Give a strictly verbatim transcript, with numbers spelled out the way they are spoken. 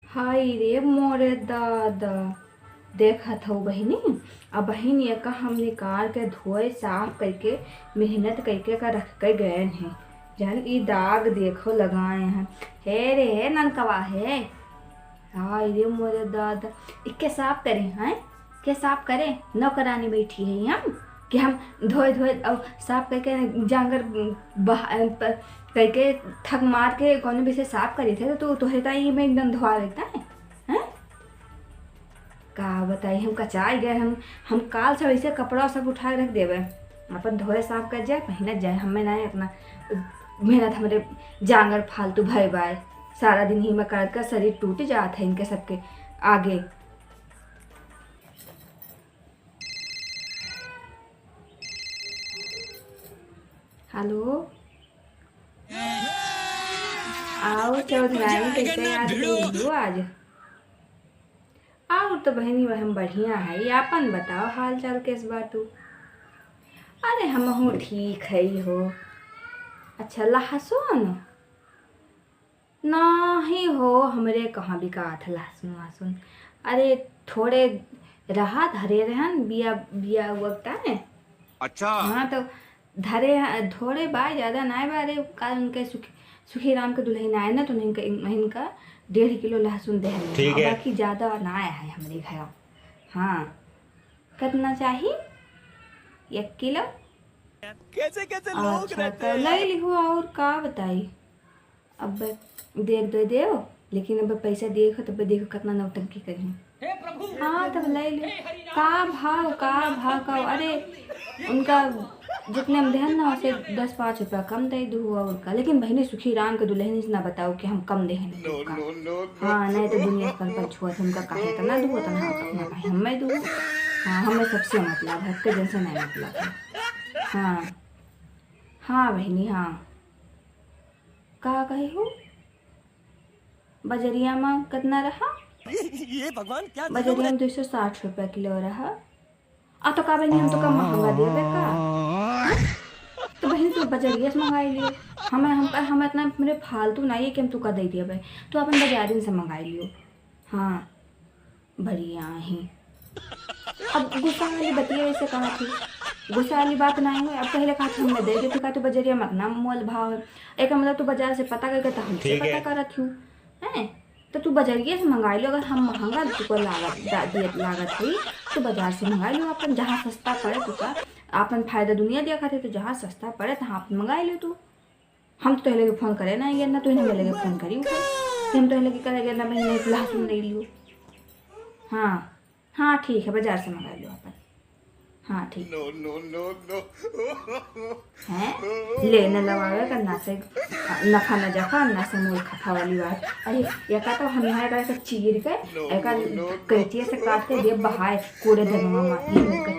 हाय रे मोरे दादा, देखत हौ बहिनी, अब बहिनी एका हम निकाल के धोए साफ कइके मेहनत कइके का रख के गएन हैं। जन ई दाग देखो लगाए हैं। हे रे, हे ननकवा हे। हाय रे मोरे दादा, इके साफ करे हैं? के साफ करे? नौकरानी बैठी है हम कि हम धोए धोए और साफ करके जांगर बहा-, प-, करके थक मार के कौनो भी से साफ करी थे तो तू तोहे ताई में एकदम धोआ लेता है, हैं? का बताई, हम कचाई गए, हम, हम काल से वैसे कपड़ा सब उठा के रख देवे, अपन धोए साफ कर जाए, पहनत जाए, हमें ना अपना मेहनत हमरे जांगर फालतू भय बाय, सारा दिन ही में कर कर शरीर टूट जात है इनके सबके आगे। हेलो, आओ चौधराइन, कैसे याद कइलू आज? और तो बहिनी, वह हम बढ़िया है, ये आपन बताओ, हाल चाल कैस बा तू? अरे, हमहू ठीक है हो। अच्छा, लहसुन? नाही हो, हमरे कहाँ बिकात है लहसुन वहसुन। अरे, थोड़े रहा, धरे रहन, बिया, बिया वक्ता है। अच्छा। हाँ, तो धरे ह-, थोड़े बा, ज्यादा नाय बा। अरे, काल उनके सुखी, सुखी राम के दुल्हन आए ना, तो इनका, इनका डेढ़ किलो लहसुन दे हमें। ठीक है। बाकी ज्यादा नाय है हमरे घर। हाँ, कितना चाही? एक किलो? कैसे कैसे लोग अच्छा, रहते तो हैं ले यार। लिहो, और का बताई? अब देख दे देव, लेकिन अब पैसा देख, तब देखो कितना नौटंकी करी। हाँ, तब ले ली। का भाव, का भाव का? अरे, उनका जितने हम देहन ना, उसे दस पाँच रुपया कम दे दू और का। लेकिन बहिनी, सुखी राम के दुल्हन से ना बताओ कि हम कम देहन का। हाँ, नहीं तो दुनिया पर पर छुआ थे उनका काहे इतना दू, उतना अपना भाई हमें दू। हाँ, हमें सबसे मतलब है, के जन से नहीं मतलब है। हाँ, हाँ बहिनी, हाँ। का कहे हो? बजरिया में कितना रहा? ये भगवान, क्या बजरिया में दो सौ साठ रुपया किलो रहा। आ तो का बहिनी, हम तो का महंगा देबे का? हाँ? तो बहिन, तू बजरिया से मंगाई लियो। हमें, हम, हम इतना मेरे फालतू नहीं है कि हम तू का दे दिया भाई। तू अपन बजारिन से मंगाई लियो। हाँ, बढ़िया ही। अब गुस्सा वाली बतिया ऐसे कहा थी, गुस्सा वाली बात नहीं हुई। अब पहले कहा था, हमने दे देते का, तो बजरिया में इतना मोल भाव है। एक मतलब तू बाजार से पता करके तो हमसे ठीक है। पता करत हूँ, हैं? तो तू बजरिया से मंगाई लो। अगर हम महंगा तुको लागत, दा-, दिए लागत हुई, तो बाजार से मंगाई लो अपन, जहाँ सस्ता पड़े तुका। अपन फायदा दुनिया दिया खातिर, तो जहाँ सस्ता पड़े तहाँ अपन मंगाई लो तू। हम तो तोहले के फोन करे ना, ये ना तू हमें लगे फोन करी ऊपर कि हम तोहले के करे ना बहिन, नहीं लहसुन ले लियो। हाँ, हाँ, ठीक है, बाजार से मंगा लियो अपन। हाँ, ठीक। No, no, no, no। हैं? ले न लवावे का ना से नफा न जफा, ना से मोल खफा वाली बात। अरे, एका तो हम यहाँ एकरा से चीर के, एका कैंचिया से काट के देब बहाए कूड़े धनवा माटी में।